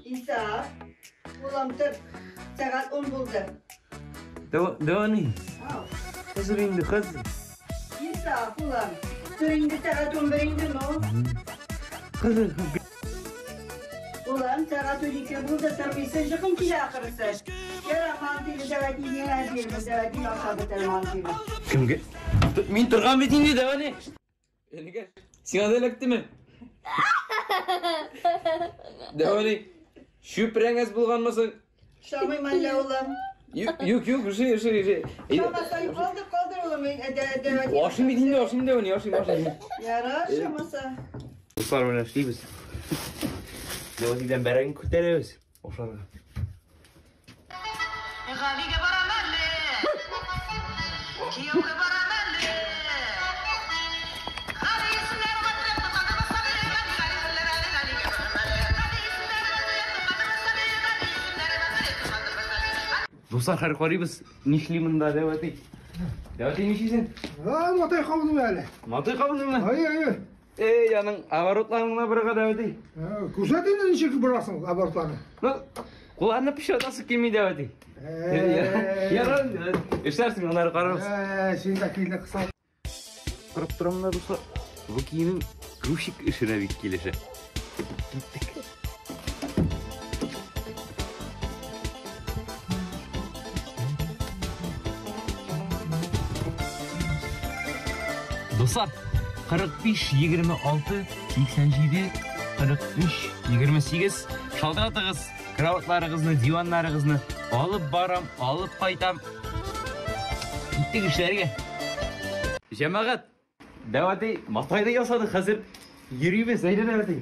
Инсаф, улым, тор. Сәгать 10 булды. Дәвани. Хәзер инде, хәзер. Инсаф, улым. Тор инде, сәгать 11 инде, ну. Хәзер. Улым, сәгать 12 булды, тормыйсың, йокың килә ахрысы. Ярар, мантыйны дәвәтине бирдем, дәвәтине ашап бетер мантыйны. Кемгә? Мин торган бит инде, дәвани. Энекәш, сиңа да эләктеме? Дәвани, чүпрәңәз булганмы соң? Шамыйм әллә, улым? Юк, юк, юк, ошый, ошый, ошый. Шамасаң, калдыр, калдыр, улым, дәвәти. Ашыйм бит инде, ашыйм дәвани, ашыйм, ашыйм. Ярар, шамаса. Дуслар белән эшлибез. Дәванидән бәрәңге күтәрәбез. Ашарга. Галигә барам әле. Кияүгә барам әле. Гали исемнәре батырып тукады басады. Гали исемнәре әле Галигә барам әле. Гали исемнәре батырып тукады басады. Гали исемнәре батырып тукады басады. Дуслар, хәзер карыйбыз, нишли монда Дәвәти. Дәвәти, нишлисең? А, матай кабындым әле. Матай кабындыңмы? Әйе, әйе. Эй, аның оборотларын гына бырырга Дәвәти. Күрсәт инде ничек борасың оборотларны. Ну, кулларны пычратасы килми Дәвәти. Ярар инде, эшләрсең, аннары карарбыз. Син дә килде кыса. Карап торам да, дуслар. Бу киемем грузчик эшенә бик килешә. Киттек. Дуслар, 45 26 87 43 28 шалтыратыгыз, кроватларыгызны, диваннарыгызны алып барам, алып кайтам. Киттек эшләргә. Җәмәгать, Дәвәти, матайды ясады, хәзер йөрибез, әйдә Дәвәти.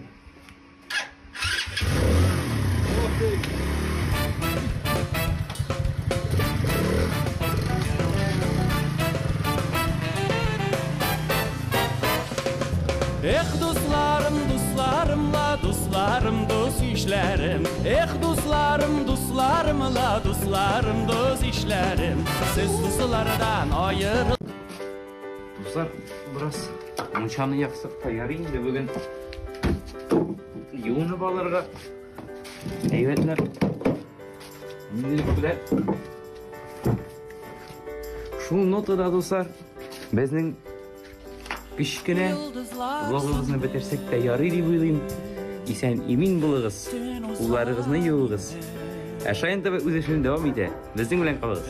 Эх, дусларым, дусларым ла, дусларым, дус ишләрем. Эх, дусларым, дусларым ла, дусларым, дус ишләрем. Сез дуслардан аерыл. Дуслар, бераз мунчаны яксак та ярый инде бүген. Юынып алырга. Әйбәтләп. Ниндилек белән. Шул нотада, дуслар, безнең кечкенә влогыбызны бетерсәк тә ярый дип уйлыйм. Исән имин булыгыз, кулларыгызны юыгыз. Ә Шаян ТВ үз эшен дәвам итә. Безнең белән калыгыз.